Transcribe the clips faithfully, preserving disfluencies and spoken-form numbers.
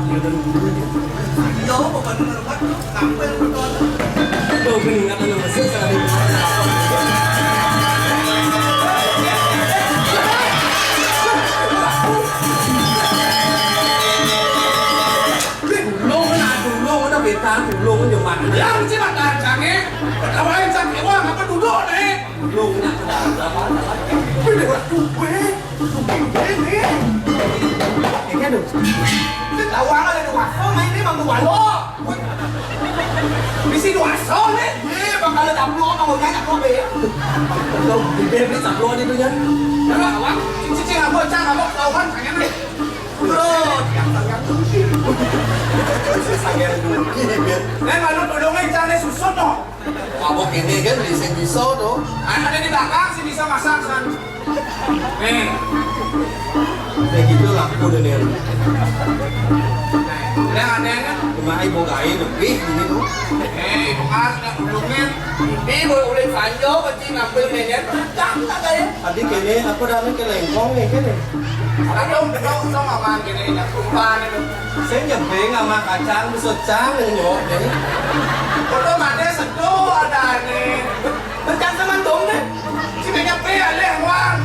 Yo, pokoknya rumah tuh, sampai lu betul. Tuh, peningatan lu masih sekali. Dulung kan, dulung kan, bintang, dulung kan, yang mana? Yang sih mata cangnya, ketawain sama orang, apa duduk nih? Dulung kan, ada apa? Ini udah tuh, gue. Ini. Ini kan, tuh. Ini tahu ada dua, main ini, Bang, dua lo. Bisi dua so nih. Ye, bakal ada tablo, kamu nyanyi tablo be. Lo bibir ni tablo ni tu nya. Kalau awak, cicing apa, cang apa, kawan, pengen ni. Bro, yang sangat mungkin. Saya sangat mungkin, bibir. Nen, malu tolongin, cang ni susut noh. Mabok ini kan, di sini bisa tu. Ada di belakang, sih bisa masak, san. Eh. Kayak gitu laku deh, Nen. Yang ada kan? Cuma ibu gai lebih gini tuh. Eh, ibu kas nak ulungin. Ini boleh ulin sanjo, kecil ngambil nenek. Cang tak kaya. Tadi kene, apa dah ni, kelengkong ni, kene? Aduh, dong, dong, aman kene, nak tumpah ni tu. Saya nyebeng sama kacang, besocang, nyok, deh. Foto mana seduh ada ni. Bercanda mandong deh. Sini nyepi alih, Wan.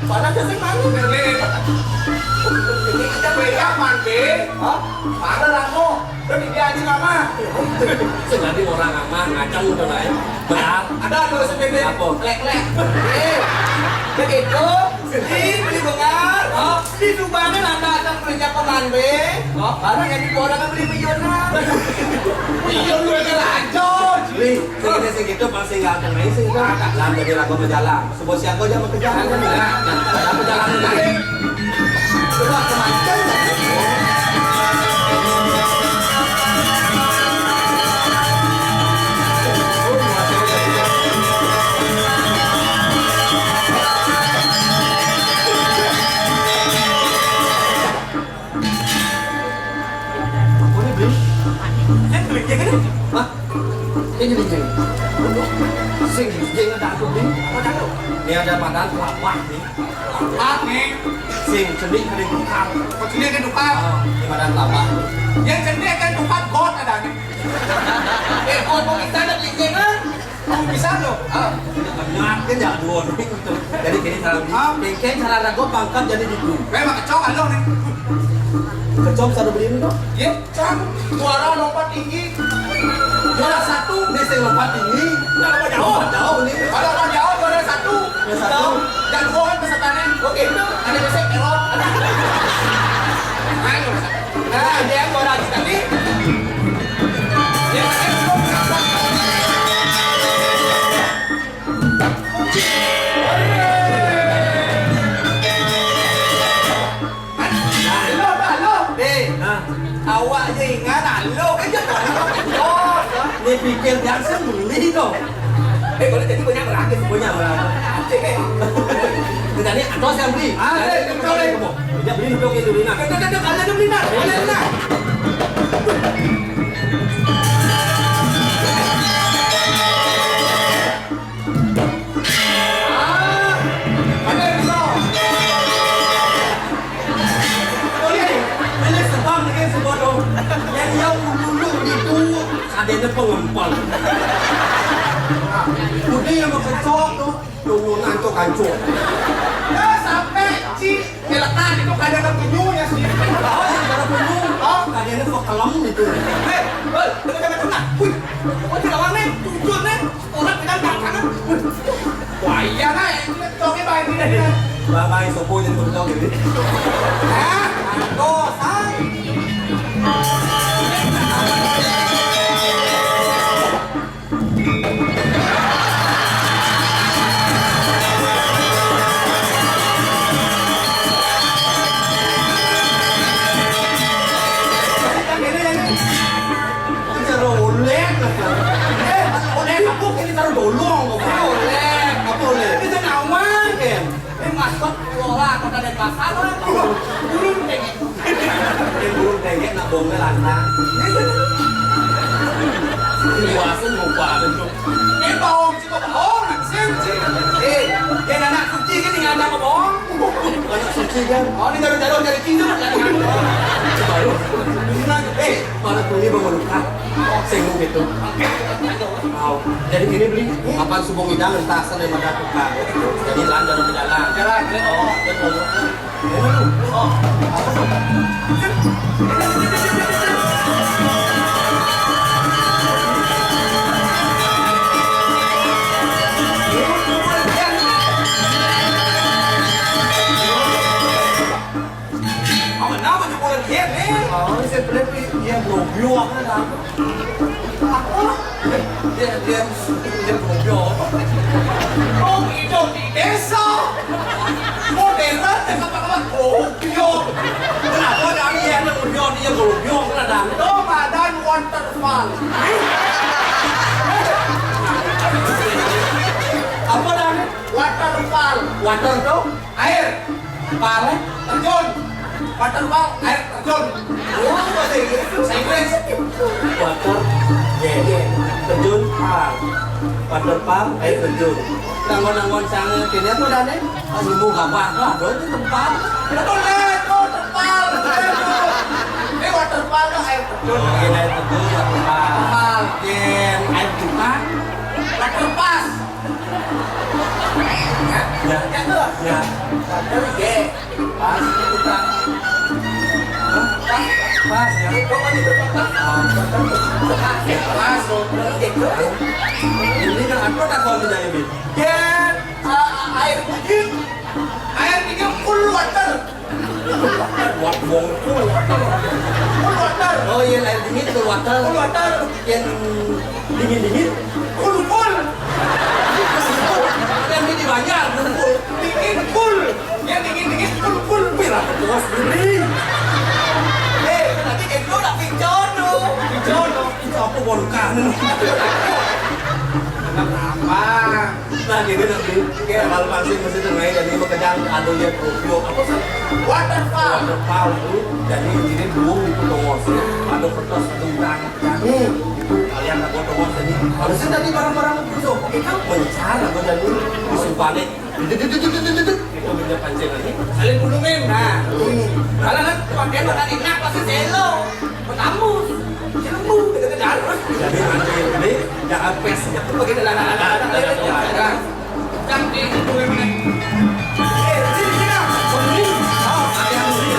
Panas sih, Mang. Ini. Ini kita beda, Mang, Be. Hah? Mana laku? Terus dia aja nama. Sengaja orang ama ngacang udah lain. Benar. Ada tuh sebenarnya. Apa? Lek-lek. Eh, begitu. Di beli bengar. Oh, di Subangnya lantasan belinya peman, Be. Oh, karena yang di Bora kan beli miliunan. Iya, lu aja lanjut. Beli, segitu, segitu, pasti nggak akan main sih, itu. Jangan jadi lagu menjalan. Sebut siapa aja mau kejar. Nah, nah, nah, nah, jalan lagi. Coba kemancing. Apa ni, Bli? Kan duit dia kan? Hah? Kan jadi jeng. Sing, jeng ada aku, Bli. Apa dah tu? Ni ada madan kelapa ni. Kelapa ni? Sing, cenik ada tukar. Oh, cenik ada tukar. Ah, ni madan kelapa. Yang cenik ada tukar, got ada ni. Eh, got mau kita nak beli jeng, ah? Kamu bisa tu? Ah, banyak kan ya, dua orang tu. Jadi kini salah beli. Ah. Kengkeng cara ragu pangkat jadi gitu. Memang kacau kalau ni. Kacau bisa beli tu. Ya, cang. Juara lompat tinggi. Juara satu. Ni saya lompat tinggi. Nak lompat jauh. Jauh ni. Kalau lompat jauh, juara satu. Juara satu. Jauh. Jagoan pesertanya. Oke. Ada besek, elok. Ayo. Nah, dia yang juara sekali. Dia pakai. Halo, halo. Eh, nah. Awak je ingat, halo. Kan dia tak nak. Oh, ni pikir biasa beli tu. Eh, boleh jadi banyak berangkat. Banyak berangkat. Cek, eh. Kita ni, atas yang beli. Ah, eh, betul, eh. Dia beli untuk itu, Rina. Kita, kita, kita, ada beli, nak. Ada, nak. Ada yang ulung-ulung gitu, ada yang pengempal. Udah yang mau kecok tu, ulung ancok-ancok. Dah sampai, Cik. Kelekan itu kada ada punyunya sih. Oh, yang kada ada punyu. Oh, kada ada pekelem itu. Eh, Bel, kita jangan kena. Wih, kau tidak wangi, tujuan nih. Orang kita tantangan. Wih. Wah, iya, nah, ini coba main ini, ini. Bye-bye, sopo jadi betul ini. Hah? Dosa. Cara oleh, eh, oleh aku kini taruh dolong, kok. Oleh, apa oleh? Ini kan awan, kan? Eh, masuk bola, kata Denpasar, lah. Burung tengek. Eh, burung tengek, nak bohong, lantang. Puasa lupa, betul. Eh, bohong, cik, bohong, sih, cik. Eh, dia anak suci, kan, tinggal anak bohong. Anak suci, kan? Oh, ini jarum-jarum dari Cina, kan? Baru. Nah, Ini beli, mapan subuh ngidang, entah asal dari mana tukang. Jadi, lan dalam jalan. Jalan, ya. Oh, betul. Apa nama tu orang dia ni? Oh, saya boleh pergi dia blog view apa dah? Apa? Dia, dia, dia blog view apa? Oh, hidup di desa. Modern dengan apa-apa blog view. Kenapa dah ni yang blog view, dia blog view apa dah? Tu badan waterfall. Apa dah ni? Waterfall. Water tu? Air. Pal, eh? Terjun. Waterfall, air terjun. Oh, bahasa Inggris. Bahasa Inggris. Water, yeah, yeah. Terjun, pal. Waterfall, air terjun. Nanggon-nanggon sana, kini apa dah ni? Ah, semua gambar lah, ada tu tempat. Betul lah, tu tempat. Ini waterfall tu air terjun. Oh, iya, air terjun, waterfall. Waterfall. Jen, air terjun. Waterpass. Ya, ya, ya. Pas, pas, ya. Pas, pas, ya. Pas, pas, pas. Ini kan apa tak tahu kita ini? Ya, a-, a-, air putih. Air putih full water. Buat buang itu. Full water. Oh iya, air dingin full water. Full water. Yang dingin-dingin. Full, full. Yang ini banyak, full. Dingin full. Yang dingin-dingin full, full. Wih, lah, puas diri. Eh, nanti itu nak pinjau tu. Pinjau tu. Pinjau apa, volkan? Kenapa? Nah, jadi nanti kapal pasir mesti tengah, jadi bekerja ada dia propio. Apa sih? Waterfall. Waterfall itu, jadi ini belum di Tongos. Ada kertas tentang, hmm, itu kalian nak buat Tongos ini. Kalau sudah di barang-barang itu, kita mencar apa jadi musuh balik. Itu benda pancing lagi. Saling gulungin. Nah. Kalau nak pakai makan enak pasti selo. Petambus. Cilembung, kita kejar. Jadi nanti ini, jangan pes, ya. Pakai dalam, dalam, dalam, dalam, dalam. Yang di itu yang mana? Eh, sini, sini, sini. Oh, ada yang sini.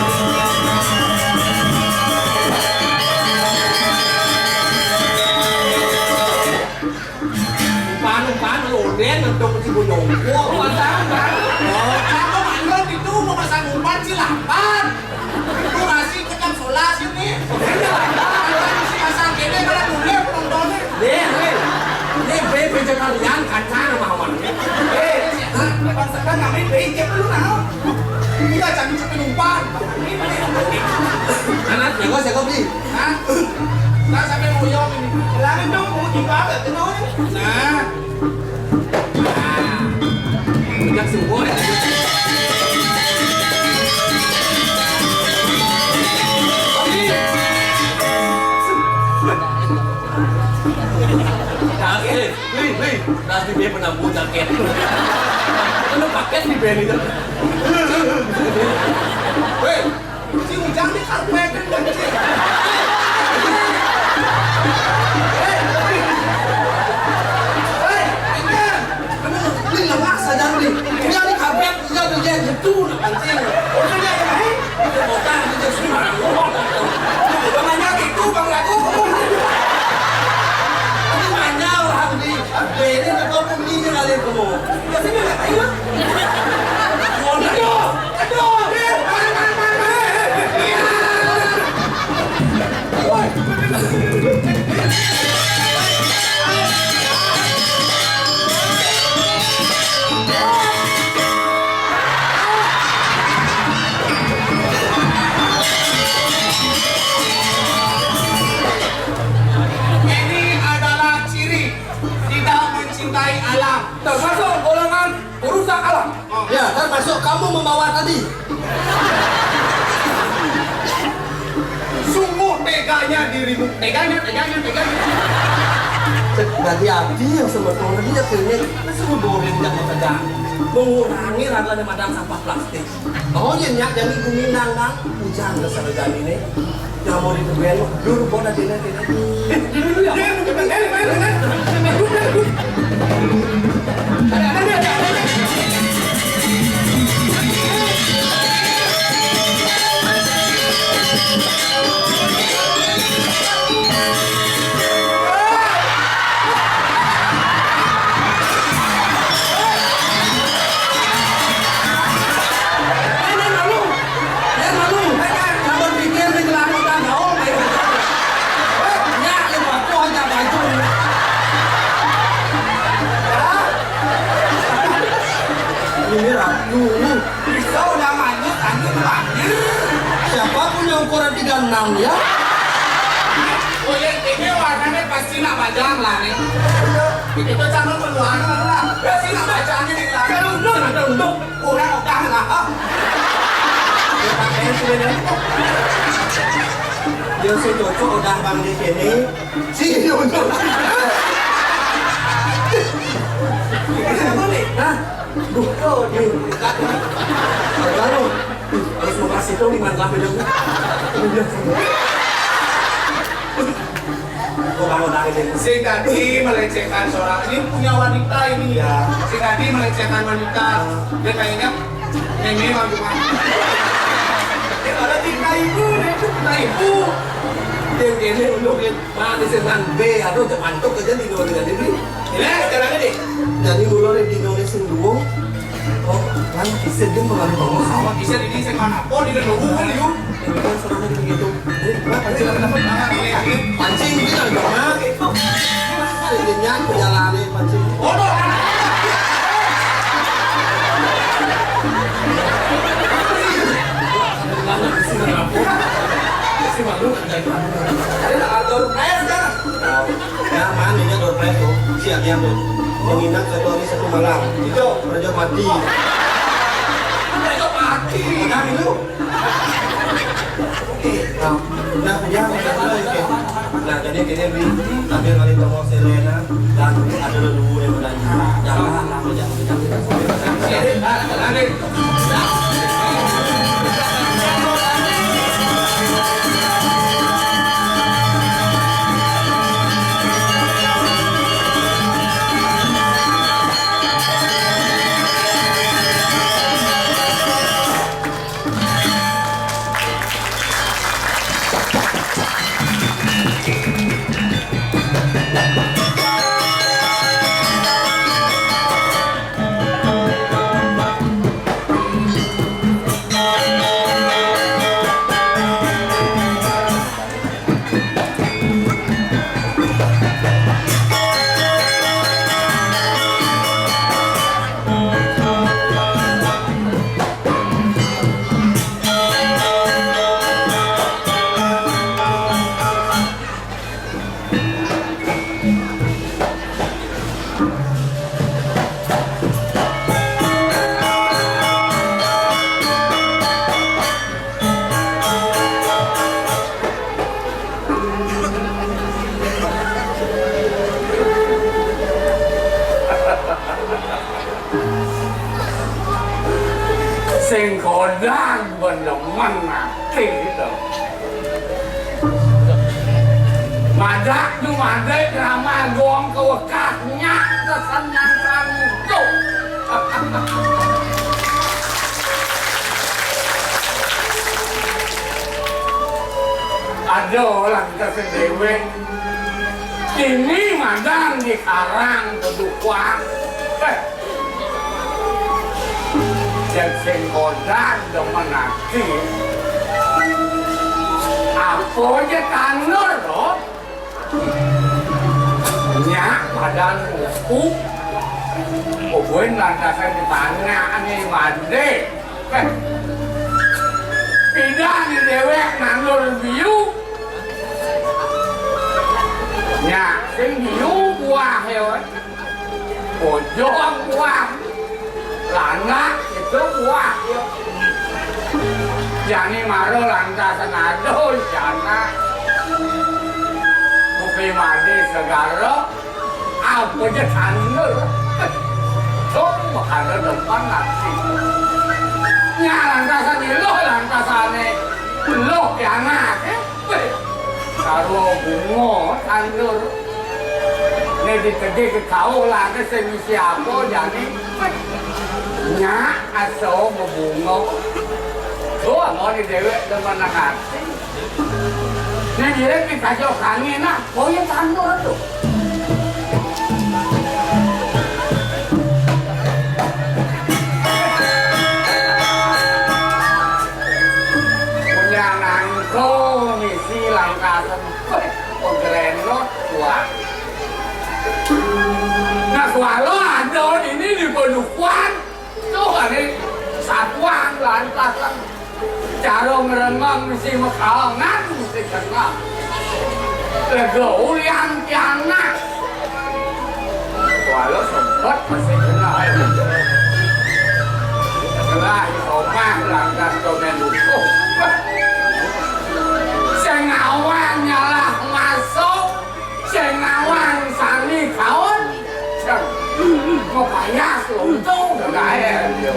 Umpan, umpan, londen, untuk si Buyong. Wah, umpan, umpan. Oh, kamu maklum itu mau pasang umpan, silakan. Durasi jam sebelas ini. Durasi pasang ini, kalau boleh penontonnya. Nih, nih. Ini B P J kalian, kaca nama awalnya. Eh, bangsa kan kami B P J lu, nah. Iya, jangan sampai lupa. Anak, ya, gua, ya, gua beli. Hah? Nah, sampai mau ini. Bilangin dong, mau gimana, tuh, nah. Nah. Sejak subuh, ya. Kasih, Li, Li. Kasih dia pernah buat jaket. Lu pakai di band itu. Weh, si Ujang ini karpet kan, anjing. Hei, hei, hei, ini lemas aja, Li. Ujang ini karpet, Ujang tuh dia gitu, anjing. Ujang dia yang lain. Itu kota, itu semua. Namanya gitu, Bang Lagu. Ini manyau, Hamdi. Bene, tak tahu pun ini ngalir kamu. Biasanya nggak tahu, Bang. Aduh, aduh. Ini adalah ciri tidak mencintai alam. Termasuk golongan perusak alam. Ya, termasuk kamu membawa tadi. Sungguh teganya dirimu. Teganya, teganya, teganya. Cek, berarti hati yang sebetulnya dia kayaknya sungguh boring dan mengurangi rangka dan madam sampah plastik. Oh, iya, nyak, jadi guminang, Bang. Ujang dasar ini. Kamu di teguyan, lu, lu, gua nanti, nanti, nanti. Eh, dulu, dulu, ya. Eh, eh, eh, eh, eh. Ini ratu. Bisa udah manyut, lanjut lagi. Siapa punya ukuran tiga enam ya? Oh ya, ini warnanya pasti nak bajang lah nih. Itu calon peluang lah. Pasti nak bajangnya di belakang. Kalau untung, ada untung. Kurang ogah lah. Ah. Ya, pakai sudah deh. Dia si cocok udah bang di sini. Si untung. Hah? Duh, oh, di. Baru. Harus mau kasih tahu di mana lah, beda. Kok bangun dari sini? Sing tadi melecehkan seorang, ini punya wanita ini. Ya. Sing tadi melecehkan wanita. Dia kayaknya ini Bang Juman. Dia ada tingkah ibu, dia itu tingkah ibu. Dia gini untuk dia. Nah, di setan B, aduh, cek mantuk aja di luar dengan diri. Ini sekarang ini. Jadi, dulu ada di Indonesia dulu. Oh, kan bisa dia mengalih bangun sama. Bisa di sini mana? Oh, di dalam hubungan, yuk. Ini kan serangan begitu. Ini kenapa sih dapat apa? Nah, ini, ini. Pancing gitu, jangan. Itu. Ini nyaku jalannya, pancing. Bodoh. Si malu. Ada atur. Ayo, sekarang. Nah, mana ini door prize tuh? Siap ya tuh. Menginap satu hari satu malam. Itu. Raja mati. Raja mati. Nah, itu. Nah, nah, punya, punya, punya, oke. Nah, jadi kita beli, tapi kali tolong Selena dan ada dulu yang berani. Jangan, jangan, jangan, jangan. Jadi, nah, nah, nah, Sing kodang benemen ati to. Madak nu madé krama gong kawekah nyak kesenyangan itu. Aduh, lantas déwék. Ini madang dikarang kedukuan. Eh, Cék sing kodang demen ati. Apa ja tandur, to? Nyak badan uku. Kubuin lantasan dipanakné madé. Eh, pidan déwék nandur biu. Nyak sing biu buah ya. Bojong buah, landak itu buah. Jani mara lantasan aduh jana. Mupi madé segara, apa ja tandur. Cung makana demen ati. Nya lantasan iluh lantasané. Luh pianak, eh. Karo bunga tandur. Nek ditedik ketawa lagi sing isi apa jane? Nyak aso bebunga. Tuh, mau di dewek demen ati. Nek dhewe ki kajo kangen, nah, koyo tandur tuh. Punya nangko misi langkasen. Weh, kok grenot, wah. Nah, kalau ada ini di Padukuhan, tuh, ini satuan lantas kan. Cara ngremeng mesti mekalangan mesti kena. Lega ulian pianak. Walau sempet mesti kena. Setelah omah lantas komen utuh. Sing awak nyalah masuk. Sing ngawang sami kaon, sing mepayas untung gaen yo.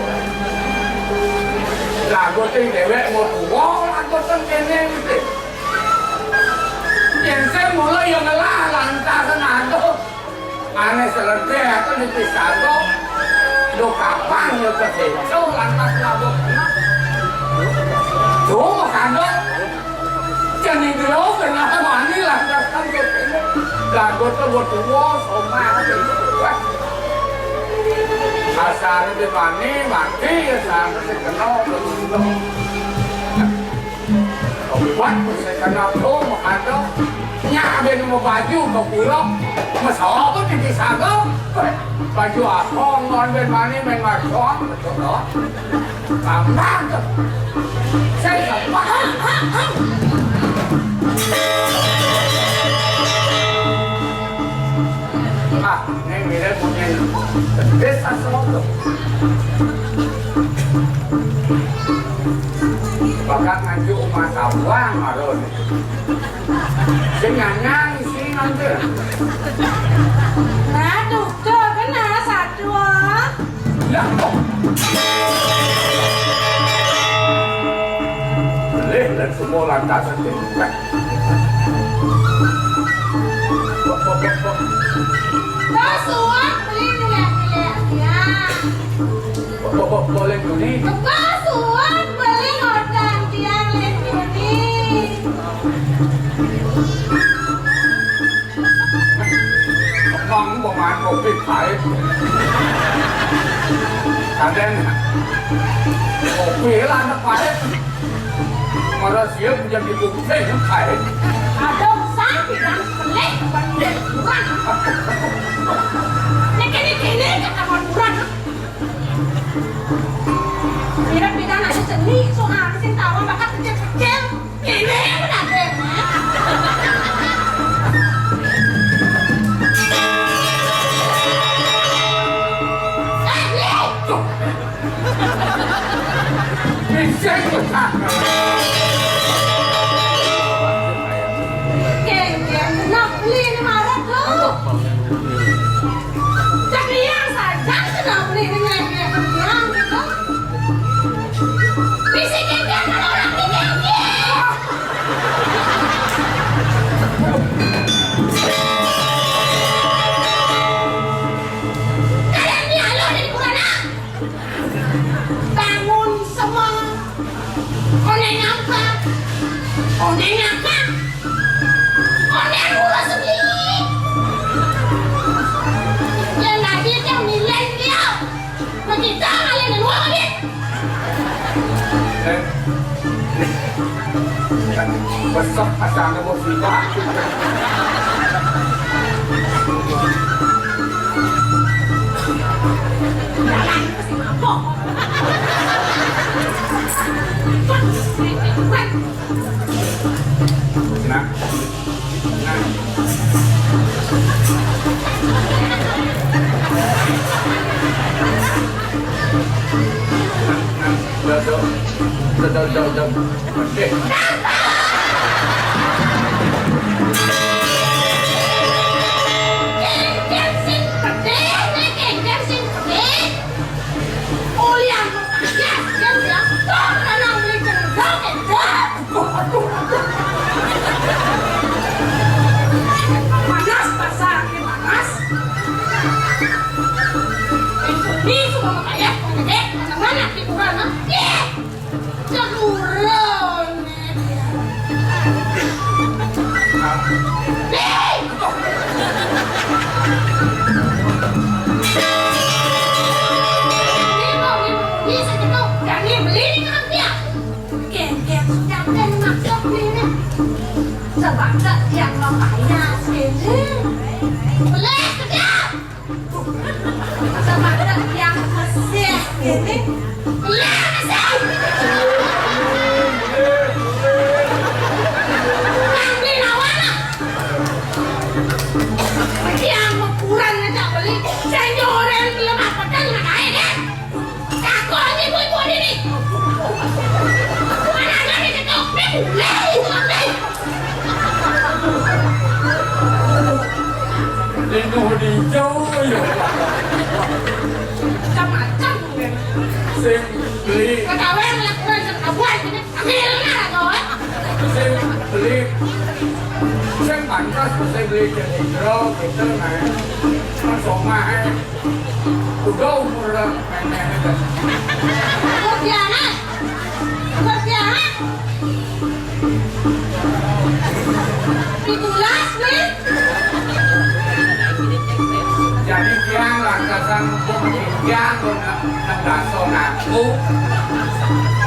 Lagu ting dewek mau tuwa, lagu teng kene iki. Yen sing mula yo ngelah lantaran aduh. Ane seledek aku di pisago. Do kapan yo kebeco lantas lagu kena. Tuh, kandung. Jani dulu kena mani lah datang ke sini. Lagu tuh buat tua, somah. Asal di mani, mati, asal di kenal, betul. Buat saya kenal tuh, ada. Nyak, ada yang mau baju, ke pulau. Masa apa di desa, baju apa, ngon ben mani, main macam, betul, loh. Tambah tuh. Saya tambah. Ah, ini mirip punya desa semua tuh. Bahkan nganjuk rumah sabuang, aduh. Sing nyanyi sini nanti. Aduh, tuh, kena satu, ah. Lah, kok? Boleh, dan semua lantasan deh. Kok, kok, kok, kok? Kok suap beli nilai-nilai ya? Kok, kok, kok, boleh beli? Kok suap beli ngordan tiang lek beli? Emang pemain kopi pahit. Kadang kopi lah anak pahit. Malah siap jadi kopi pahit. Ada urusan bilang pelik, bukan kurang. Ini kini-kini kata mau kurang. Bilang bilang aja seni, soalnya sing tawa bakal kecil-kecil. Ini benar deh. Eh, Li! Bisa ikut. Geng, geng, kenapa Li ini marah tuh? Cak Liang saja kenapa Li ini ngelek-ngelek Liang gitu? Bisikin dia kalau orang tinggi. Kalian ni halus dari Kurana. Bangun semua. Oneng apa? Oneng apa? Oneng urus sendiri. Yang lagi dia milenial. Begitu kalian di luar lagi. Eh, besok asal nemu sibak. Nah. Nah. Nah, nah, dodok. Dodok, dodok. Oke. Kengkeng sing pedih, nek kengkeng sing pedih. Ulian kok ayas, dia bilang, "Kok ana uli gendong, gendong?" Aduh, aduh, aduh. Sebangkek yang mempayas ini. Boleh kerja. Sebangkek yang mesih ini. Boleh mesih. Ngambil lawan lah. Yang ukuran ngajak beli. Senyoren belum apa kan nggak kaya deh. Jago aja ibu-ibu ini. Mana ada di situ? Nih, nih, nih. Lino hijau ya. Macam-macam. Sing beli. Ketawa yang melakukan sekabuan ini. Ambil lah, kawan. Sing beli. Sing pantas sing beli jadi bro gitu nah. Mas Omah, eh. Udah umur lah, nenek. Kuntilanak. Kuntilanak. Pitulas, nih. Jadi tiang lantasan hukum tiang nang daso ngaku.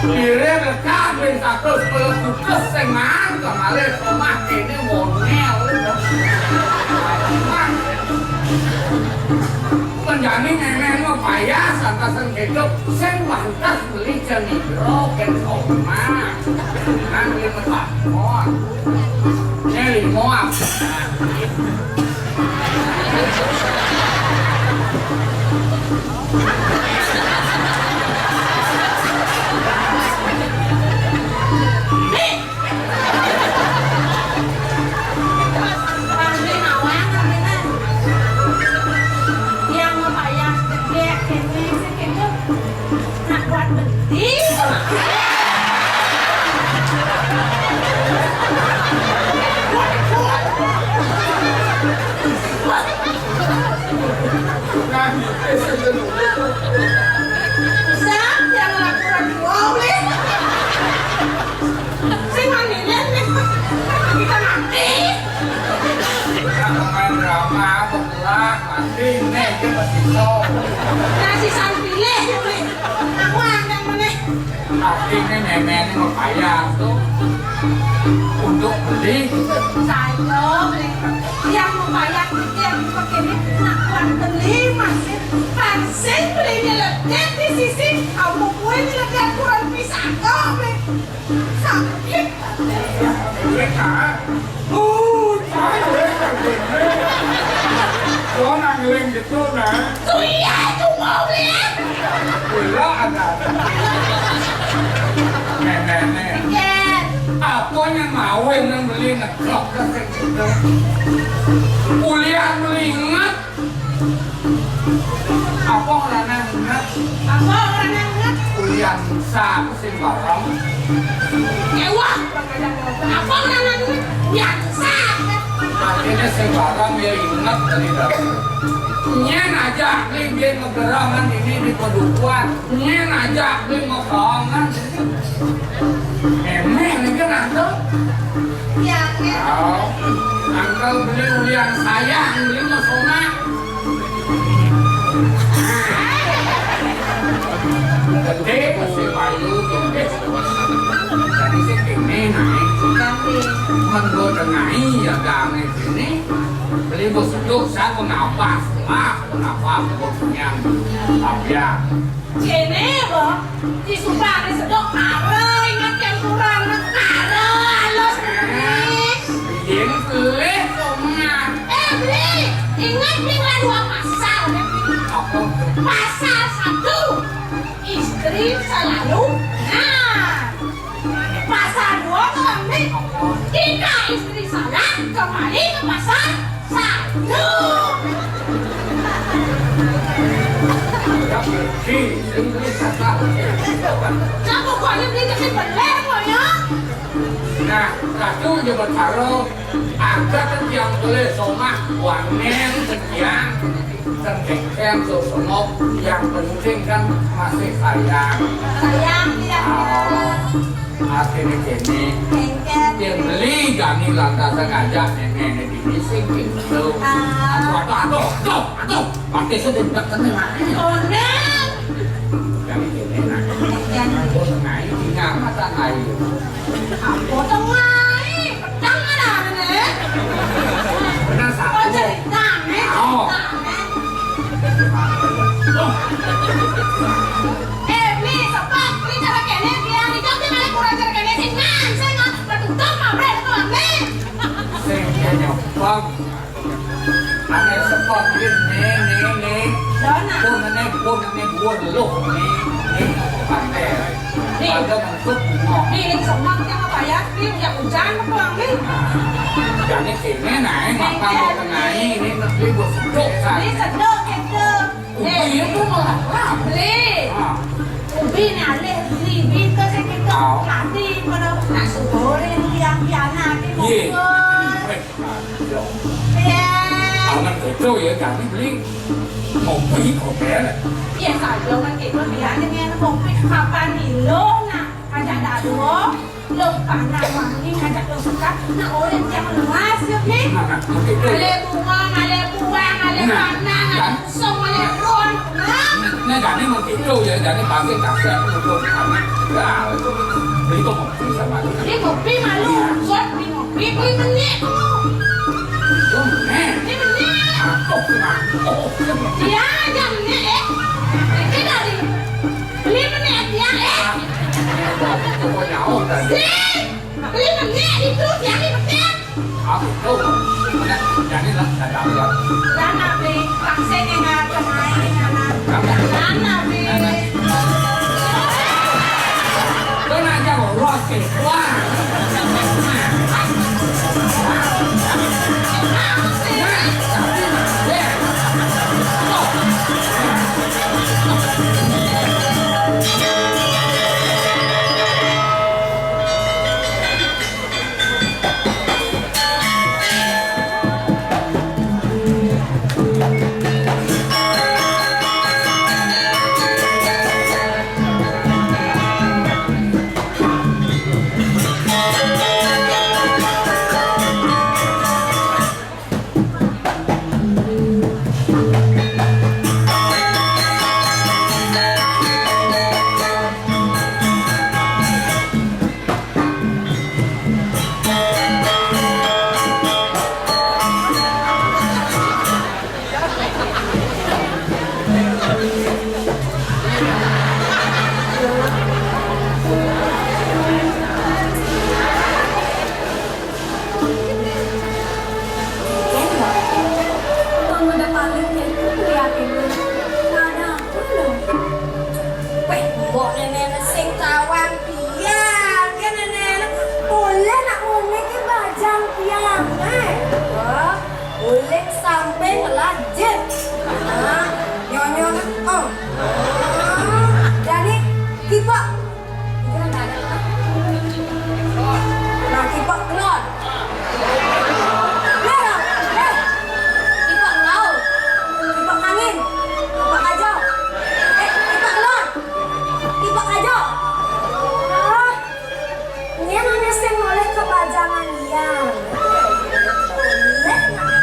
Diri lekat bin satu sepuluh kukus sing mang kemalih omah kene wonel. Penjani nenek mah payah santasan hidup sing lantas beli jani bro ken omah. Nang lima takon. Ini lima apa? Siapa yang laporan gua, Uli? Sing mandinya nih. Kita mati. Kita main drama, apa pula? Mati, nih, dia masih show. Nasi sampilih, Uli. Aku angkat meneh. Artinya nenek ini mau bayar tuh untuk beli. Saya beli. Yang mau bayar itu yang begini, nak kuat beli masih. Parsing beli nyeledek di sisi, kamu kue nyeledek kurang pisang kok, beli. Sakit. Iya, Kak. Uh, saya udah kerja. Lo nangling gitu, nah. Tuh iya, itu mau beli. Gula ada. Nenek, nenek. Iya. Apa yang mau yang beli ngeklok ke situ? Kuliah beli inget. Apa orangnya inget? Apa orangnya inget? Kuliah Musa, aku sing bareng. Ewa, apa orangnya inget? Kuliah Musa. Akhirnya sing bareng ya inget dari dalam. Nyen aja, nih, dia ngegerangan ini di pedukuhan. Nyen aja, nih, ngegerangan. Emeh, ini kan angkel. Iya, iya. Oh, angkel beli ulian saya, beli mah sonak. Gede, masih payu, gede. Jadi sih gini, naik. Menggo tengahi ya, gak aneh gini. Beli bos itu, saya pengapas. Wah, kenapa? Bosnya. Tapi ya, Kene, Mbok, disumpah sedok karo inget yang kurang, karo halus nih. Yen beli kok, Mak. Eh, beli. Ingat nih, lah, dua pasal. Apa? Pasal satu, istri selalu benar. Pasal dua, kembali. Jika istri salah, kembali ke pasal satu. Ya, beli, beli salah. Nah, pokoknya beli kecil beler kok ya. Nah, satu aja bertaruh, ada kan yang boleh somah, wangen, sekian. Kan kengkeng, sok sengok, yang penting kan masih sayang. Sayang, iya. Oh, akhirnya kene. Kengkeng. Yang beli gani lantasan ngajak nenek ini sing gitu. Ah. Aduh, aduh, aduh, aduh, aduh. Pakai sedih tak kena mati. Oh, nah. Gani kene, nah. Kengkeng. Aku sengai, tinggal mata air. Aku sengai. Pedang ada, ada Bang. Ané sepot iki, né, né, né. Pun ané, pun ané buah loh, né, né. Pantai. Né. Ada maksud bunga. Né, né, semang yang apa ya? Né, ya hujan apa, né? Jane kene nae makan kok nae, ini negeri buah sedok, kan? Né, sedok, sedok. Ubi itu malah. Beli. Ah. Ubi ni alih beli, beli tu saya kata, ah, mati pada nak suruh orang yang dia, dia nak, dia mau jual. Eh, ya. Aman betul ya, kami beli kopi, kopi. Ya, saya kan itu dia ni, kopi kapan ni lo nak ajak dah dua. Lum panah wangi ngajak lum suka, nak orang yang luas, ya, ni. Nah, nah, begitu. Malai bunga, malai buah, malai panah, malai usung, malai ruang. Nah. Nah, jadi begitu, ya, jadi bagi kasih aku untuk anak. Nah, itu beli kopi sama. Beli kopi malu, buat beli kopi, beli menik tu. Itu menik. Beli menik. Aku kenapa? Oh, ya, jangan menik, eh. Ini dari Beli menik dia, eh. Sing, beli menik itu dia ni betul. Aku tahu. Jadi lah, dah tahu ya. Dah nak beli pangsit yang nak kemain, anak. Dah nak beli. Kau nak jawab, Ross, eh. Wah. Wong udah paling kayak itu ngeliatin lu. Nggak ada apa lu. Weh, mbok nenek sing tawang pian, kan nenek boleh nak ngomong ke bajang pian, eh. Wah, boleh sampai ngelajit. Nah, nyonyo, oh. Jadi, kita Nah, kipak kelon. Nah, eh, kipak ngau. Kipak angin. Kipak ajo. Eh, kipak kelon. Kipak ajo. Ah, ini namanya sing oleh kebajangan yang. Boleh nak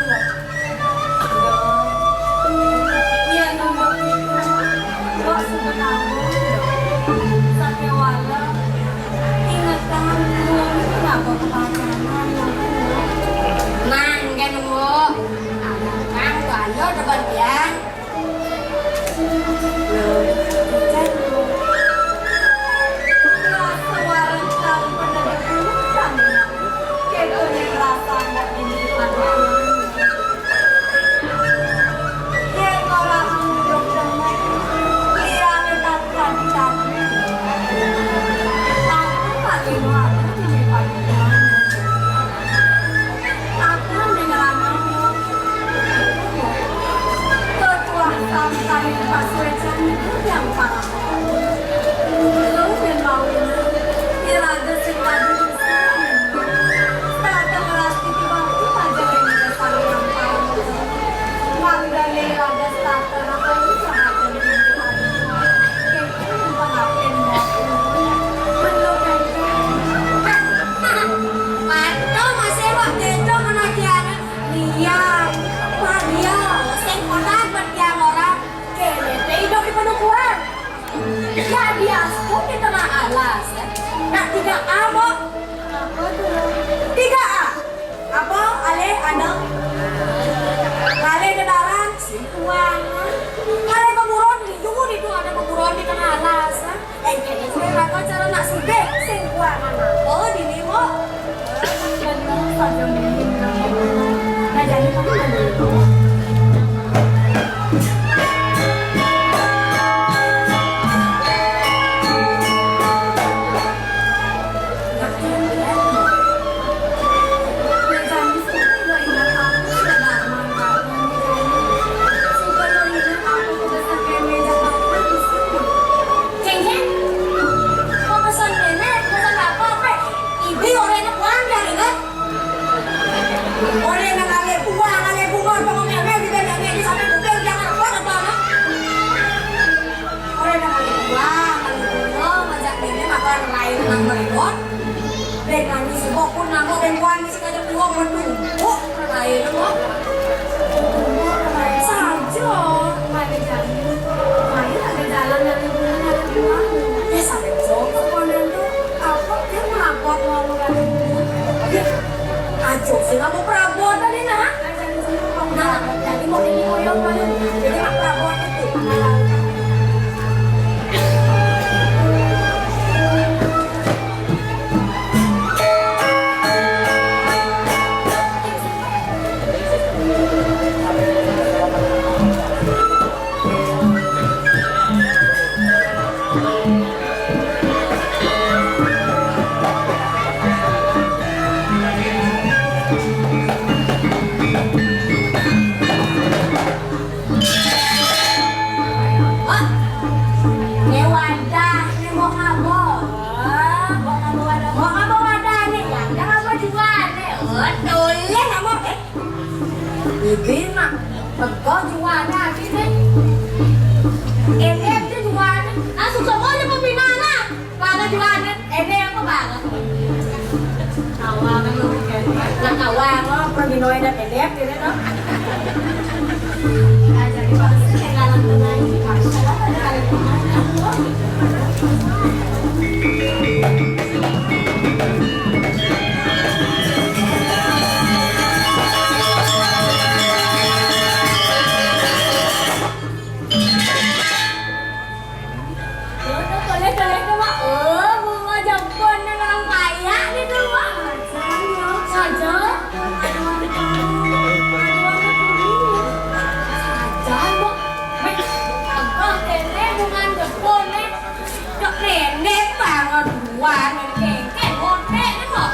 Nang ale buah, nang ale bunga, apa ngomel-ngomel di bengkak ini sampai kuping jangan kuat apa, nah? Ora nang ale buah, nang ale bunga, ngajak bini makan lain nang meribut. Ben nangis, kok pun nang, ben kuan ngajak bunga metu. Oh, lain kok. Saja, mari jalan. Mari ada jalan yang lingkungan ada di rumahmu. Ya, sampai jauh. Konden tuh, apa dia melapor mau ngajak bunga? Aja sing aku perabotan ini, nah. Nah, jadi mau ini koyo malu. Jadi aku perabotan itu. Wah, ini wadah, ini mau kabur. Wah, mau kabur wadah, mau kabur wadah ini. Wadah apa juga nih? Oh, tulis sama, eh. Bibi mah, pegawai juga ada, sini. Ini itu juga ada. Ah, suka mau aja pembinaan, ah. Banget juga ada. Ini apa banget? Kawan lu, kan? Lah, kawan lo, pergi noe dan edep, gitu, no? Nah, jadi bagus, kayak ngalang tengah ini, Pak. Salah pada kali kemana? Tuh, tuh, tulis, tulis tuh, Mak. Oh, bunga jempol nih orang kaya nih tuh, Mak. Saja. Saja, Mak. Mek, apa kene bunga jempol nih? Cok nenek banget buan, kengkeng, ngotek nih, Mak.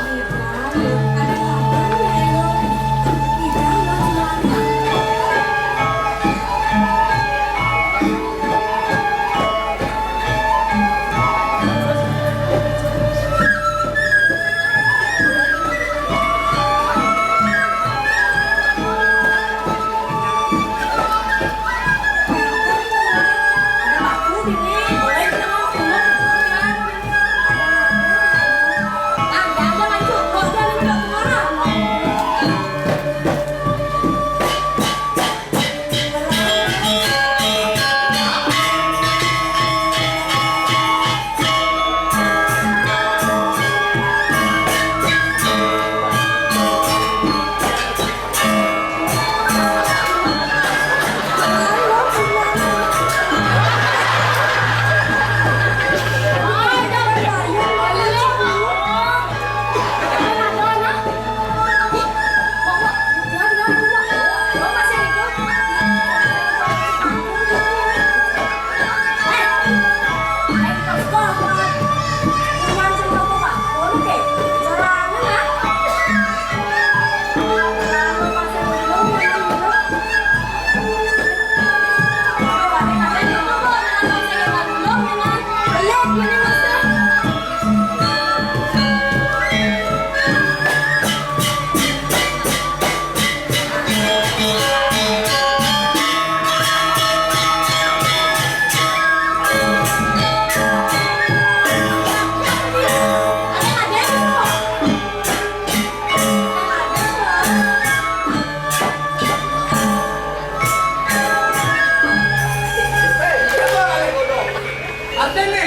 Artine,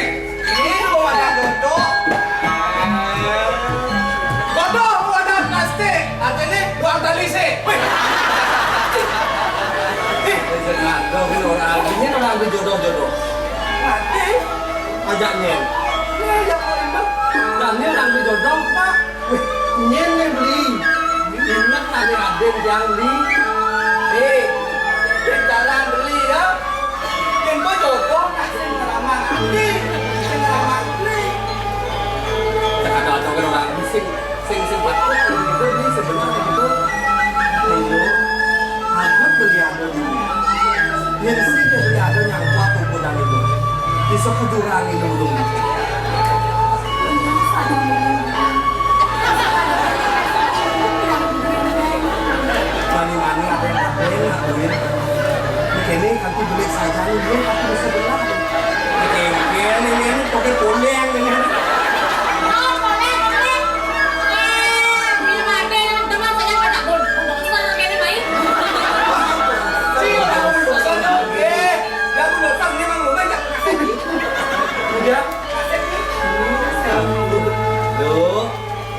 ini mau ada jodoh. Jodoh mau ada plastik. Artine, buang tali sih. Wih. Ih, jangan dong, ini orang, ini orang ambil jodoh-jodoh. Mati. Ajaknya. Ini yang paling dong. Dan ini orang ambil jodoh, Pak. Wih, nyen nih beli. Ingat tadi Raden yang beli. Eh, jalan beli ya. Yang kau jodoh nak sing ngeramal ati, sing ngeramal beli. Ada ada orang sing sing sing patut gitu di sebenarnya gitu. Ayo, aku beli ada di. Yang sing beli ada yang kuat ukuran itu. Bisa kuduran itu dong. Enak, duit. Ini kene kanti beli saja nih, duit kanti bisa belah. Ini kene, ini, ini pakai poleng ini. Oh, poleng, poleng. Eh, ini mati, ini teman saya pada bol-, bol-, bol-, kene, mai. Iya, aku dosa, oke. Ya, aku dosa, ini emang lu aja. Udah. Duh.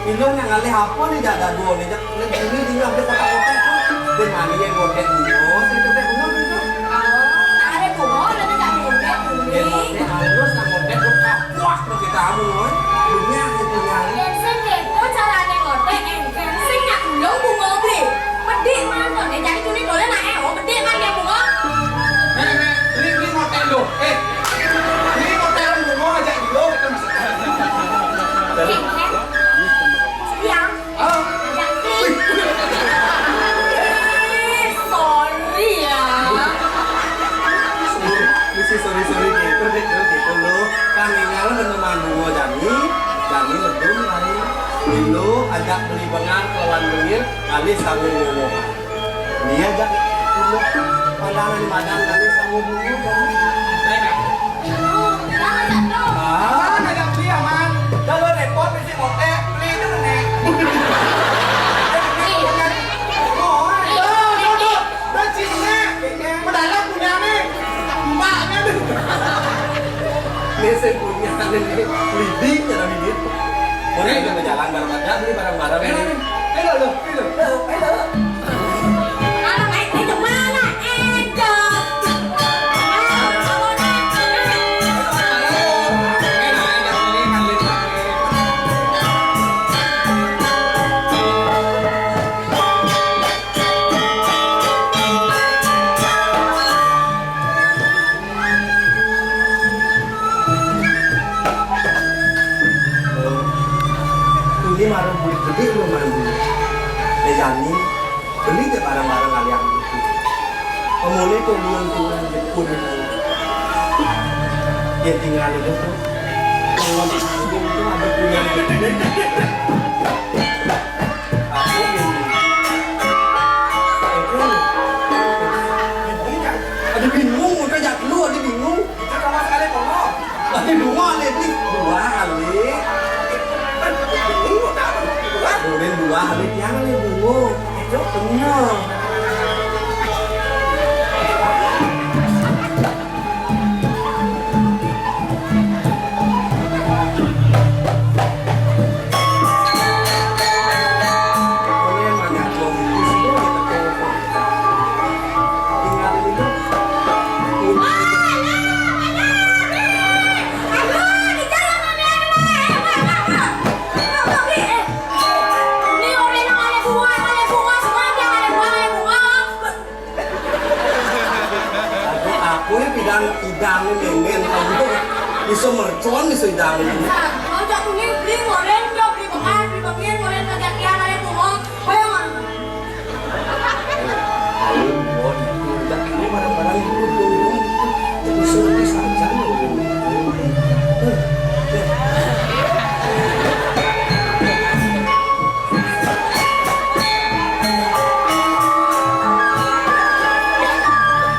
Ilo nang ngalih apa nih, jak dado nih, jak. Nek ini tinggal di kotak-kotak tuh. Dia mana yang kotak bunga, saya kotak bunga gitu. Oh, tak ada bunga, ada tak ada kotak bunga. Ya, kotak halus, nang kotak tuh kapuak tuh kita anu, eh. Bunga gitu, bunga. Dan sing gitu caranya kotak, engkén sing nyak gulung bunga beli. Pedik mana nih, jadi tuni dolen nak, eh, oh, pedik mana yang bunga. Nek, nek, beli, beli kotak lo. Eh, beli kotak bunga aja dulu, kita masuk. Engkén. Yang Ah. Yang sih. Eh, sorry ya. Mesti sorry-sorry gitu, Dek, gitu loh. Kan tinggal meneman bunga jani, jani medun lain. Dulu ajak beli bengar, kawan bengir, kali sanggup ngomong. Dia ajak dulu pandangan madan kali sanggup ngomong. Ah, ngajak beli aman. Kalau repot mesti ngotek, beli itu kene. Oh, tuh, tuh, tuh. Udah Cina. Padahal punya nih. Mbaknya tuh. Ini saya punya nih. Leading ya, leading. Boleh kita jalan bareng aja, beli bareng-bareng. Ayo, ayo, ayo, ayo. Anak naik, naik kemana? Edo. Ini marang bulik gedé lu mandi. Mejani, beli deh barang-barang kalian itu. Pemulih tuh liun tuh jepun itu. Dia tinggal itu tuh. Kalau di sini tuh ada punya gedé. Aku bingung. Ada bingung, udah jak lu ada bingung. Kita sama sekali pengok. Ada dua kali beli, dua kali. Bingung, tahu? Dua. Kemudian dua kali tiang nih bingung. Itu benar. Aku, aku ya pidang idang ini, men, kamu bisa mercon, bisa idang ini. Nah, mau cak kuning, beli ngoren, beli bengar, beli bengir, ngoren, ngajak tiang, ada bunga, bayang. Ayo, bon, udah ini barang-barang itu, itu, itu, itu, itu, itu, itu, itu, itu,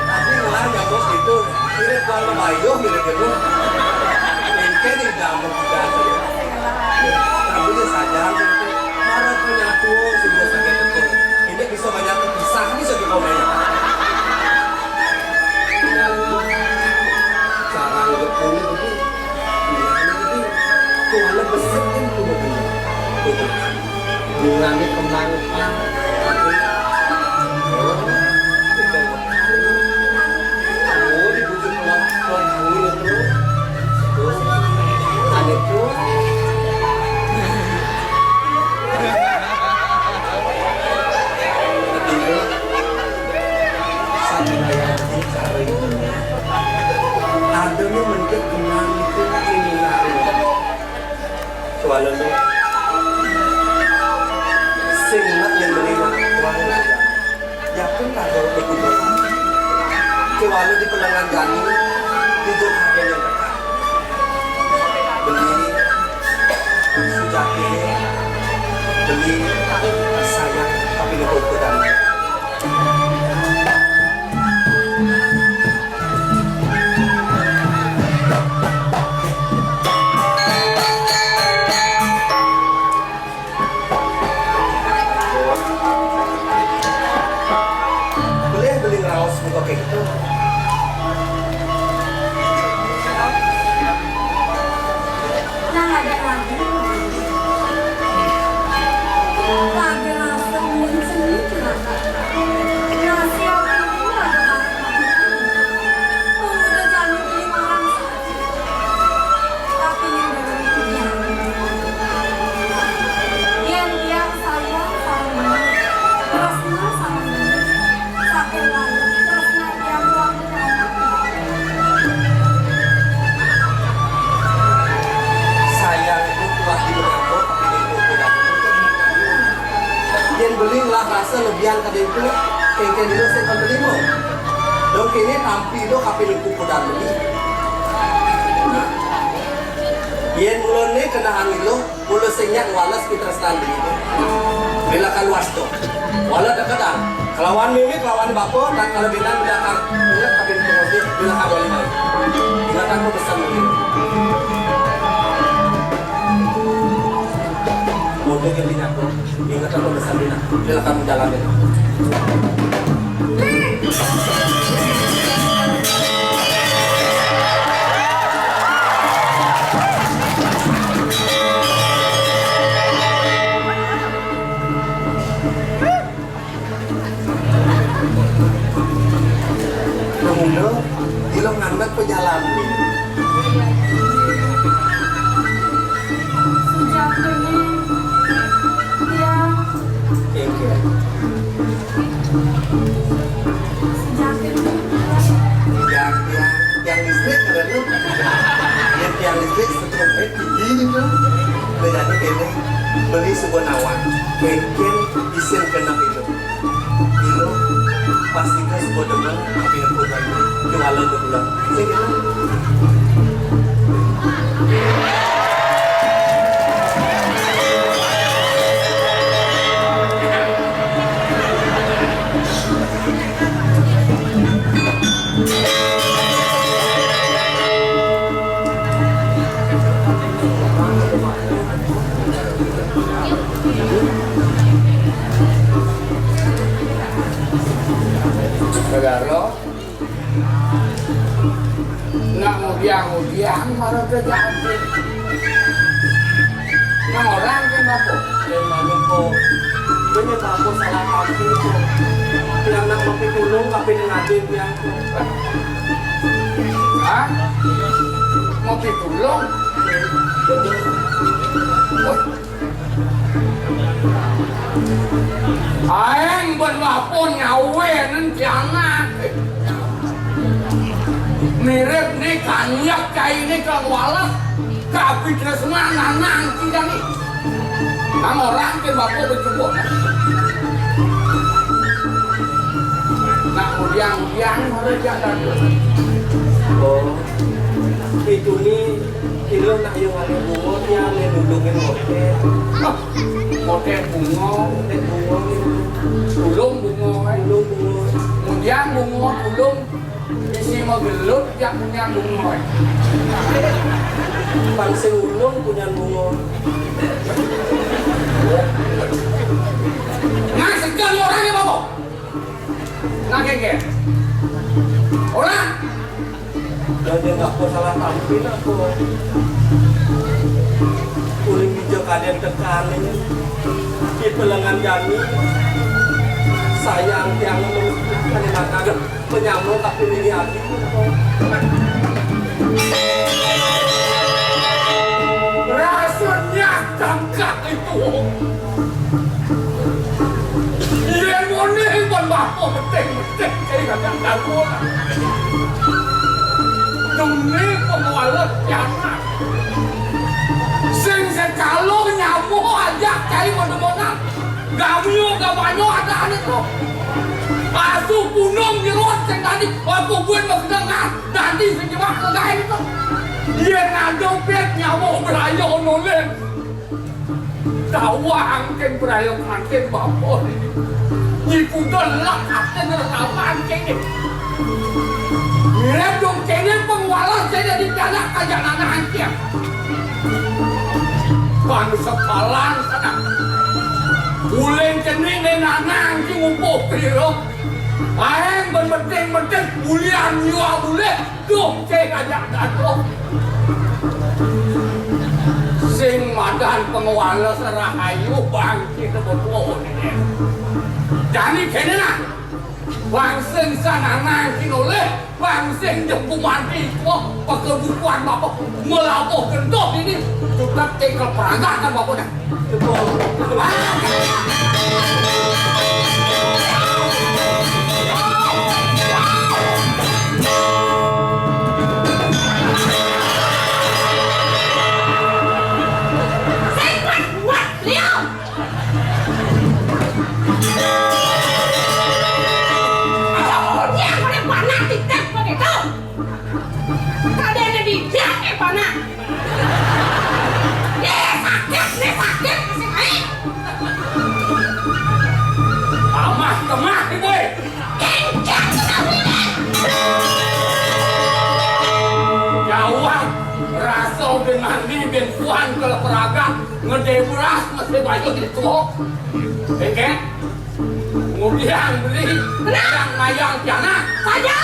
Tapi orang gak bos gitu, mirip Tuan Lebayuh, mirip gitu. Mungkin di dalam kita sih. Rambutnya saja gitu. Mana punya tuh, si bos sakit itu. Ini bisa banyak terpisah, bisa di komen. Cara ngepung itu. Tuhan besetin tuh mobil. Tuh, bunganya kembang, Pak. Oh, dibujuk keluar, keluar angin itu. Tuh, ada tuh. Ketiga, satu daya hati, cara itu. Ada nih mentik kembang itu, ini lari. Soalnya tuh, sing nak yang beli mah, soalnya tuh, ya pun kagak berguna. Soalnya di pelengan jani, itu ada yang dekat. Beli sujati, beli sayang, tapi lupa ukuran. Oke, gitu. Yang ada lagi, lagi langsung mencengit. Nasi yang ini ada banyak. Pemuda cantik ini marah. Tapi ning dengerin tiang. Yén tiang sayang sareng bener, tresna sareng bener, saking lair tresna tiang tuah menyelamet. Sayang itu tuah di menabo, tapi di kuku. Yén beli ngelah rasa lebihan ka ditu, kénkén dina sing katerima. Dong kéné tampi do kaping kukudan beli. Yén mula né kenehang iluh, mula sing nyak ngwales pitresnan beli. Bila kaluas to. Wala deketan. Kelawan mimi, kelawan bapa, tan kala binan bila kar inget kaping pengosip, bila kadoli mai. Ingatan ko pesan beli. Bodoh yang dinyako. Ingat aku pesan Dina. Bila kamu jalanin. Pemuda, bila ngandak pejalan. Sujatiné, tiang. Oke, oke. Sejatiné. Tiang, tiang, tiang listrik, ada tuh. Ini tiang listrik, setrum, eh, tinggi gitu. Bedanya kene, beli sebuah nawang. Kénkén isin kena itu. Iluh, pasti ka suba demen, tapi nyebut lagi. Jualan dua bulan. Sing gitu. Negara, nak ngudiang-ngudiang mara kerjaan. Nang orang kan apa? Yang mana kok? Ini bagus salah kaki itu. Yang nak kopi tulung tapi dengan dia. Hah? Mau pitulung? Aéng ban bapa nyawén tiangan. Mirip né kanjak cai né kang walah. Kabitresnan nanang tiang né. Nang orang ke bapa becubuk. Nak udiang-udiang mara jalan. Oh, itu né iluh nak yang ada bunga, tiang né nulungin motél. Ah, motél bunga, motél bunga né. Tulung bunga, eh. Tulung bunga. Udiang bunga, tulung. Bisi magelut jak punyan bunga. Pang sing ulung punyan bunga. Nah, segan orangnya, Bapak. Nah, kénkén. Orang. Dadi ngapa salah tampil aku. Uling dija kadén tekané. Di pelengan jani. Sayang tiang menusuk kalimantan. Penyamur tapi nini ati. Rasanya tangkap itu. Yén muni pun bapa beting-beting cai kagak karuan. Demi pengualan kiamat. Sing sekalo nyamuk aja cai menemonan. Gamio, gamanyo ada ane to. Asu punung nyerot sing tadi, aku buin makedang nah, tadi sing jebak legai to. Yen ado pet nyawo berayo noleh. Tawang ken berayo kantin bapa ini. Nyi kuda lak aten rawan kene. Mirip dong kene pengwalah kene di dalam aja nana hancur. Pan sekalan sana. Uling cening né nanang ki ngupuh klira. Aéng ben meting-meting bulian nyuak bulih. Duh, cék ajak datuh. Sing madan pangwales rahayu bangkit betuh né. Jani kéné nah. Bang sing sananang kinolih, bang sing jempu mati, wah, pakebukuan bapa, melabuh gentoh ini, tetep tinggal peragakan bapa dah. Sing kuat, kuat, liau. Aduh, dia boleh panas titik begitu. Kadéna didiak, eh, panas. Nih sakit, nih sakit, masih naik. Amah kemah, Ibu. Kencang, kencang, kencang. Jauh, rasa bin mandi, bin puan, kalau peragat, ngedé beras, masih banyak gitu. Oke? Ngudiang beli, mayang-mayang pianak. Saja.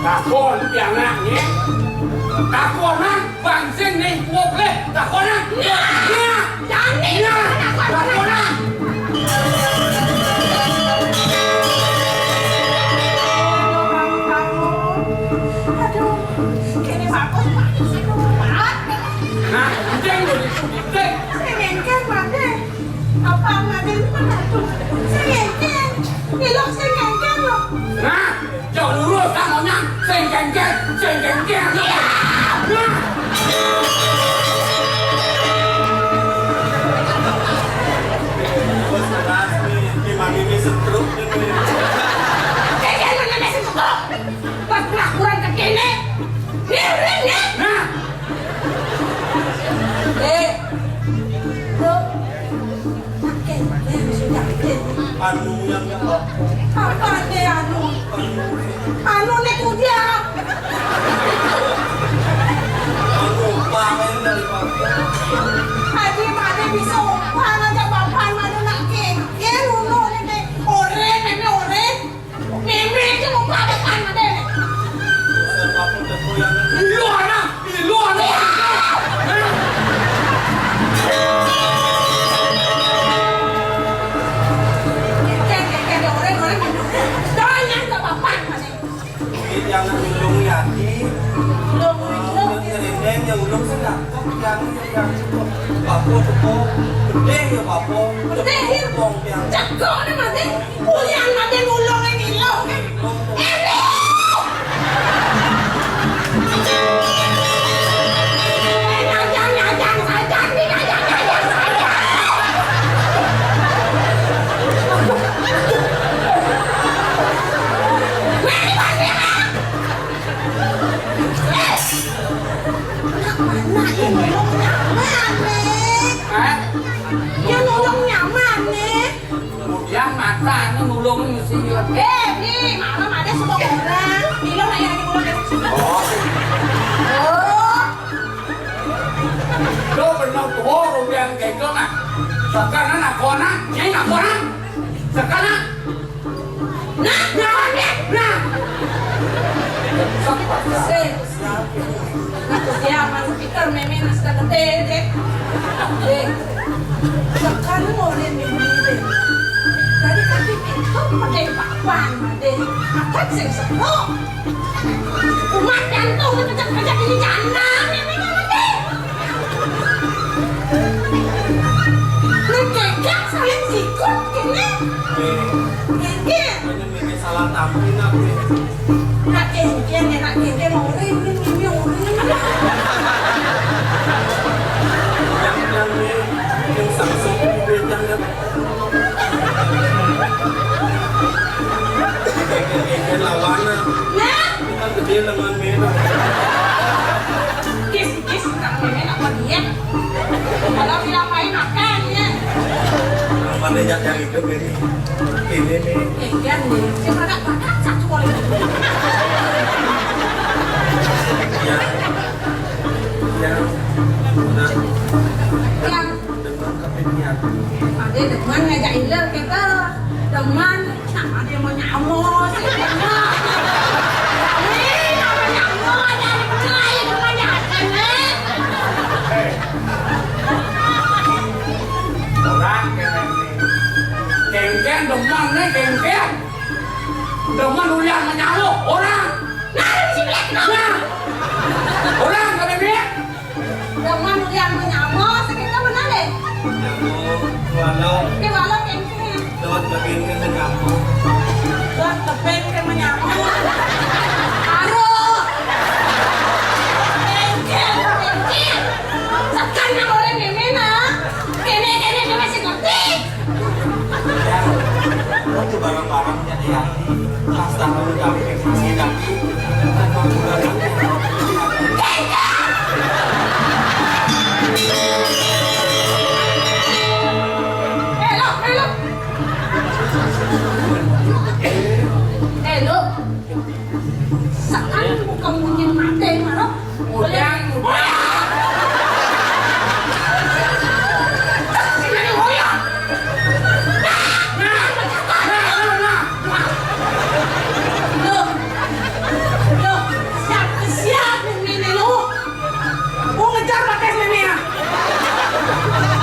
Takon pianak né. Takonan, bang sing né, kuoh leh. Takonan. Nah. Nah. Jani. Nah. Takonan. Aduh, ini bagus, Pak. Aduh, berat. Nah, penting lo itu, penting. Saya ngengkén, Pak. Apa Raden menuntut? Sing ngengkén. Ilok sing ngengkén lo. Nah, jauh lurus tangannya. Sing ngengkén, sing ngengkén. Iya. Nah. Bos keras nih, gimana ini setruk nih? Ngengkén mana nih setruk? Pas kurang-kurang ke sini. Nih, nih, nih. Nah. Eh, lo. Anu yang apa? Apa nih anu? Anu nih kuda. Anu paling dari papa. Aji pada bisa umpan aja bapak mana nak kengkeng unu nih. Oren, ini oren. Mémé iki mau padekan adéné. Ilu anak, ilu anak. Cek, cek, cek, orang, orang. Jangan ke papan, Mas. Ini jangan ulung ya, Ki. Ulung, ulung. Ulung, ulung. Yang ulung sedang. Apa teko gedé ya apa? Gedé, Hir. Cekok né mati. Kulian mati nulung né nilung. Éli! Nyajang, nyajang, sajang, nyajang, nyajang, sajang. Mati, mati, ah! Anak mana yang nulung nyaman, nih? Hah? Yang nulung nyaman, nih? Yang makan, nulung mesti. Eh, nih, malam ada semua orang. Bilang aja lagi mulai. Oh. Oh. Lo bener tuh, lo yang kagak, nah. Sekarang aku, nah. Ini aku, nah. Sekarang. Nah, nah, nah, nah. Sing. Aku dia masih pikir mémé nasi gedé, deh. Deh. Sekarang mau lihat mémé, deh. Tadi kan pikir itu pakai papan, deh. Apa sih, seru? Umat jantung pecah-pecah ini janda, mémé kan, deh. Lu cekak saling sikut, kene. Kene. Ini salah tampil aku ya. Nak kengkén ya, nak kengkén, orang ini, ini orang. Yang, yang, yang sangsung di bejang ya. Kengkén lawan, nah. Nah. Kan gedé lengan mémé. Kis, kis, nak mémé nak pergi ya. Kalau bilang main makan ya. Apa nih, Jat, yang hidup ini? Ini nih. Iya nih. Cuma nak makan satu kali. Ya. Ya. Nah. Yang. Dengan kepingin. Ade demen ngajak iler kita. Demen, nak ade mau nyamo sih demen. Ih, nak mau nyamo aja demen, ayo demen aja, eh. Orang keren nih. Kengkeng demen nih, kengkeng. Demen ulian menyamo orang. Nah, si Black, nah. Orang keren nih. Demen ulian menyamo, segitu benar deh. Walau, walau kengkeng. Dot kepin ke menyamo. Dot kepin ke menyamo. Aduh. Kengkeng, kengkeng. Sekarang orang ini nah. Kene, kene, kene si ngerti. Itu barang-barang jadi hati. Pas tahu kami ekspresi kaki. Eh, Lok, eh, Lok. Eh, Lok. Sekarang bukan mungkin mati, Lok. Udah, udah. Loh, loh, siapa, siapa ini, loh? Mau ngejar pakai sini ya?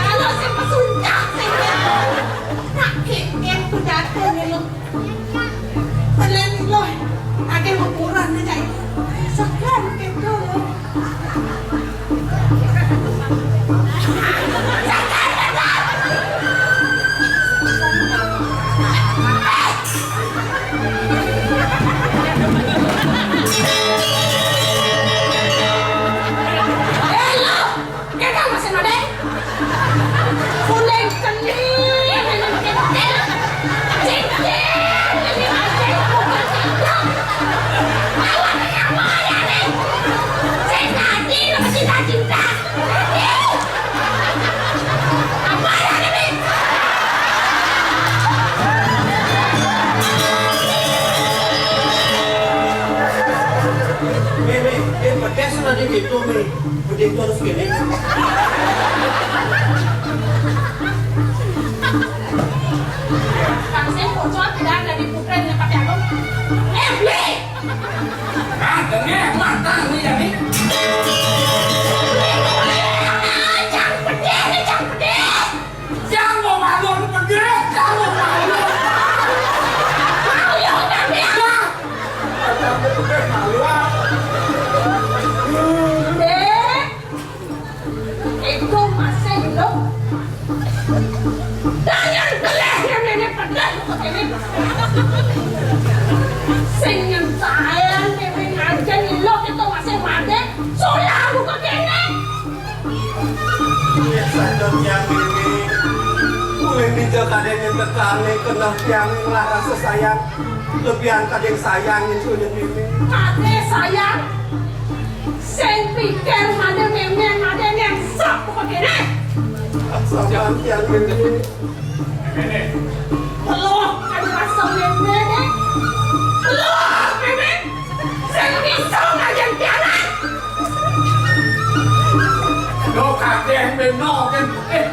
Kalau si pesuncak sini. Sakit yang kudaten, loh. Pelen, loh. Ada ukuran aja. Sekian gitu, loh. Mimi, eh, pedes tadi gitu, Mi. Pedes itu harus gini. Kang Sing, Ucok tidak ada di putren yang pakai apa? Eh, beli! Ah, dengeh, matang nih, ya, nih. Jangan pedih, jangan pedih. Jangan mau malu, pedih, jangan mau malu. Malu, ya, udah, biar. Jangan pedih, malu, ah. Dek, itu masih hidup. Tangan keleh yang nenek pedih, ini. Sing nyentaian, nenek ngajen, ilok itu masih mati. Sulah buka kene. Iya, sadar tiang ini. Mulai dija kadén nyentekane keneh tiang ngelah rasa sayang. Lebihan kadén sayang nyentuh ini. Kadén sayang. Sing pikir made mémé, made ngengsek pokok kene. Sampun tiang ini. Mémé. Peluh, adi rasa mémé, né. Peluh, mémé. Sing bisa ngajen pianak. Lo kadén beno kén putih.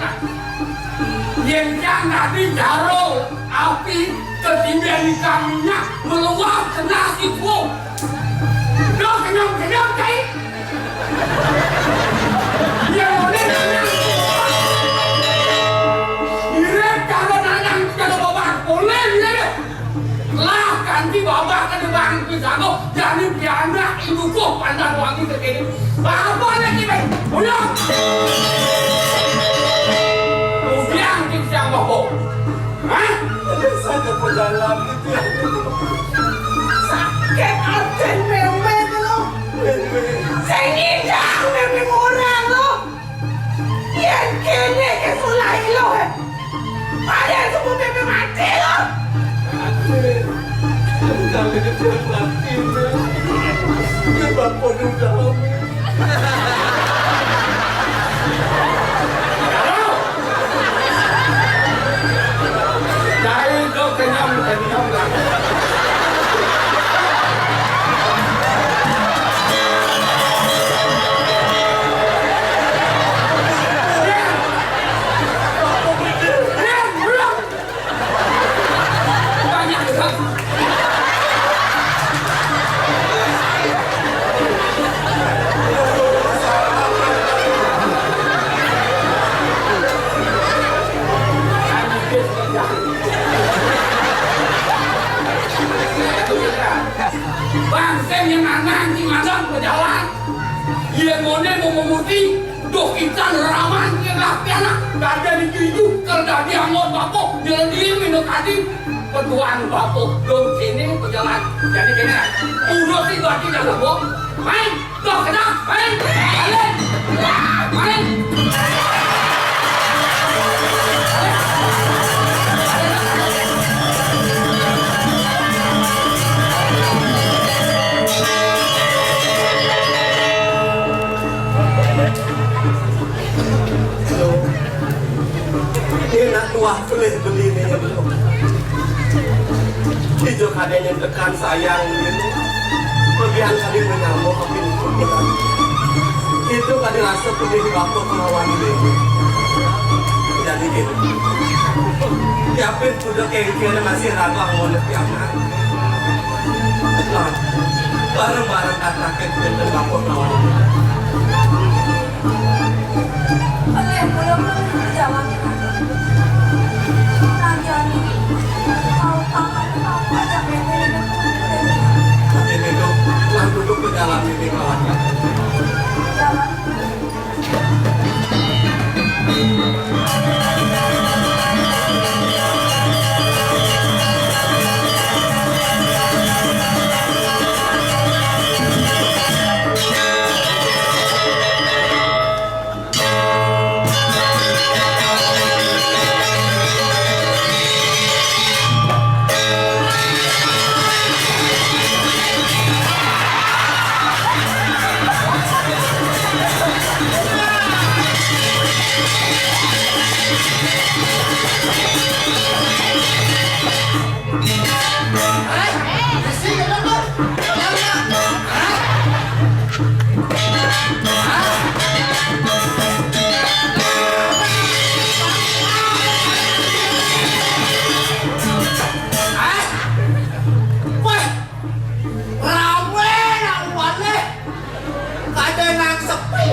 Yén jang dadi jaro api, ketimbang ikan minyak, meluap kena siku. Lo kenyang-kenyang, cai. Yén olé nanyang. Mirip karo nanyang karo babah. Olé, mirip. Lah, kanti babah kan bang pisago, jani pianak ibu kok pandang wangi kekene. Apa lagi, Bang? Uyang. Uyang, Cing Siang Bobo. Hah? Saya pejalan itu ya. Sakit arten mémé lo. Sing ngidang mémé orang lo. Yén kéné ké solah lo, eh. Padahal sebut mémé mati lo. Mati. Kami kecewa mati, Mé. Mé bapak udah. Cai do kenyang, kenyang. Yang anak di madang berjalan. Yang mone mau memuti, doh kita neraman, yang latihan, kada dituju, kada dianggap apa, jalan dia minum tadi, petuan bapak, dong sini berjalan. Jadi kena, udah sih bagi dalam, main. Tuh, kena. Main. Balik. Main. Enak tuah pelih beli ni. Ijo kadanya tekan sayang gitu. Lebihan kali menyambung ke pintu kita. Itu kali rasa pelih waktu kelawan ini. Jadi gitu. Yapin sudah kengkir masih ragu anggun piana. Nah, bareng-bareng katakan pintu waktu kelawan ini. Oleh, belum, belum, jalan. Raja ini, tahu tangan, tahu pajak, bebe, ini. Ini tuh, lah duduk ke dalam ini, kawan. Jalan. Weh, rame nang wane, kada nang sepi.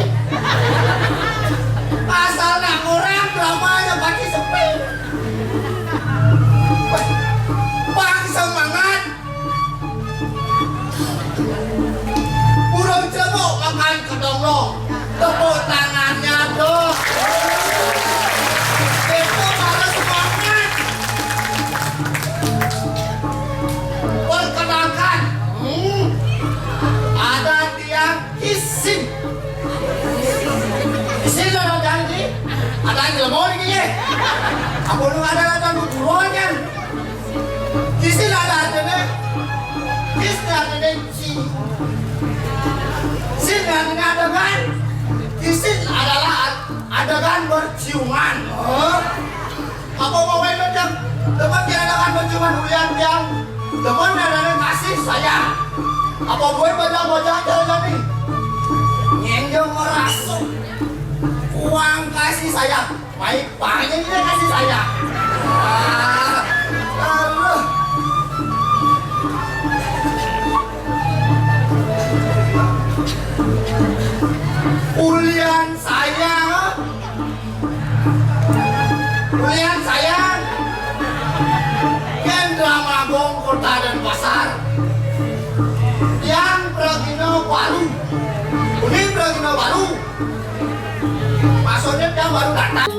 Asal nang orang, ramanya pasti sepi. Weh, pang semangat. Burung cebok makan kedondong. Tepuk tangannya dong. Itu baru semangat. Perkenalkan, hmm, ada tiang isin. Isin ada janji, ada yang lemah lagi ye. Apa lu ada datang ke buruan kan? Isin ada artinya, is artinya si. Sin artinya adegan. Isin adalah ad-, adegan berciuman. Oh. Apa mau main macam? Teman tiada akan berciuman ulian tiang. Teman ada kasih sayang. Apa boleh baca-baca aja tadi? Nyenjong merasuk. Uang kasih sayang. Baik, banyak ini kasih sayang. Ah, aduh. Ulian sayang. Ulian sayang. Kendra Magong Kota Denpasar. Yang pragina baru. Ini pragina baru. Maksudnya yang baru datang.